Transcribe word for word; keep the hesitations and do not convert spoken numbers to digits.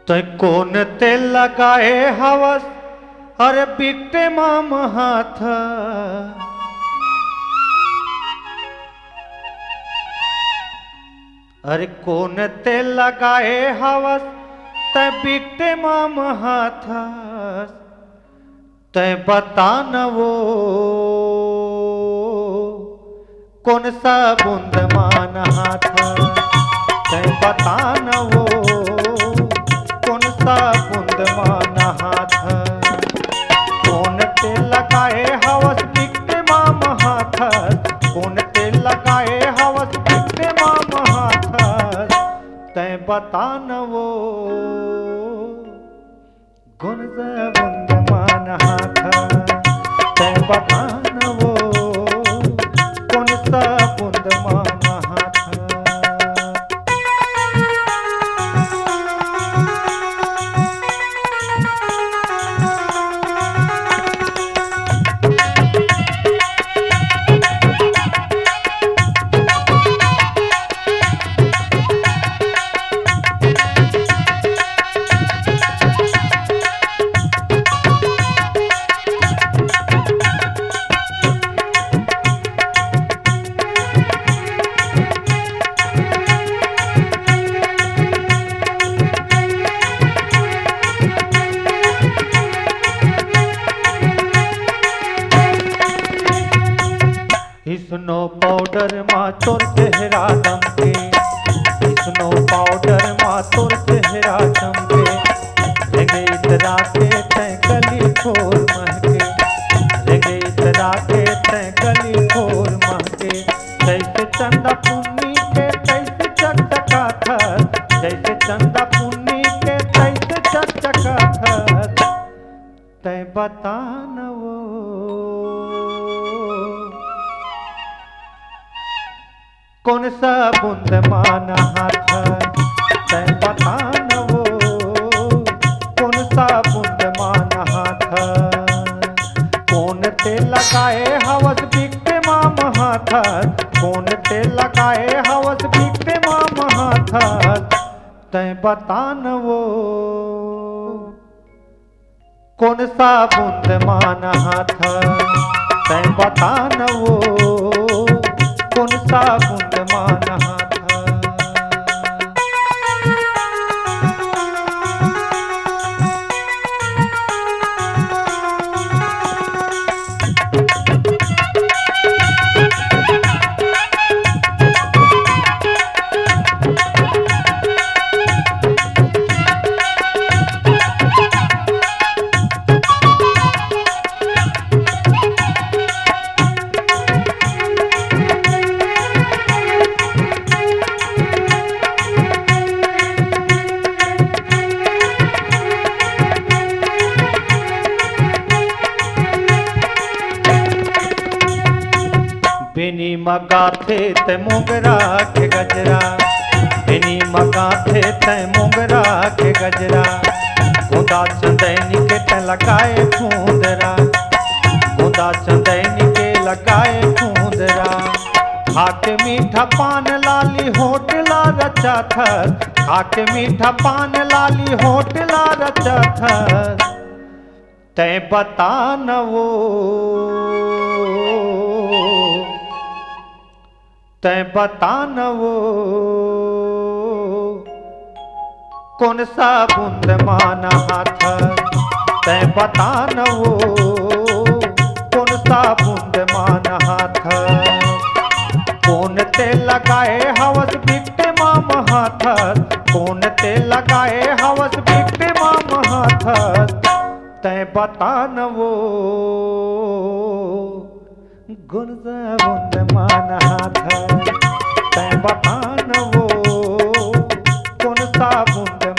तैं कोन तेल लगाए हवस, अरे बिकटे माम हाथ। अरे कोन तेल लगाए हवस, तैं बिकटे माम हाथ। तैं बता न वो, कोन साबुन म नहाथस? तैं बता न वो, कोन साबुन म नहाथस? कोन तेल लगाए हवस बिकटे माम हाथ? कोन तेल लगाए हवस बिकटे माम हाथ? तैं बता न वो, कोन साबुन म नहाथस? तैं बता न वो, कोन साबुन म नहाथस? Snow powder म तोर चेहरा दमके, snow powder म तोर चेहरा दमके। रेंगे इतरा के तैं कली खोर महके, रेंगे इतरा के तैं कली खोर महके। जैसे चंदा पुन्नी के तैसे चकचकाथस, जैसे चंदा पुन्नी के तैसे चकचकाथस। तैं बता न वो, कोन साबुन म नहाथस? तैं बता न वो, कोन साबुन म नहाथस? कोन तेल लगाए हवस बिकटे माम हाथ? कोन तेल लगाए हवस बिकटे माम हाथ? तैं बता न वो, कोन साबुन म नहाथस? तैं बता न वो, कोन साबुन म नहाथस? बेनी म गाथे तैं मोंगरा के गजरा, बेनी म गाथे तैं मोंगरा के गजरा। गोंदा चंदैनी के तैं लगाए फुंदरा, गोंदा चंदैनी के लगाए फुंदरा। खाके मीठा पान लाली होंठ ला रचाथस, खाके मीठा पान लाली होंठ ला रचाथस। तैं बता न वो, तैं बता न वो, कोन साबुन म नहाथस? तैं बता न वो, कोन साबुन म नहाथस? कोन तेल लगाए हवस बिकटे माम हाथ? कोन तेल लगाए हवस बिकटे माम हाथ? तैं बता न वो, कोन साबुन म नहाथस? तैं बता न वो, कोन साबुन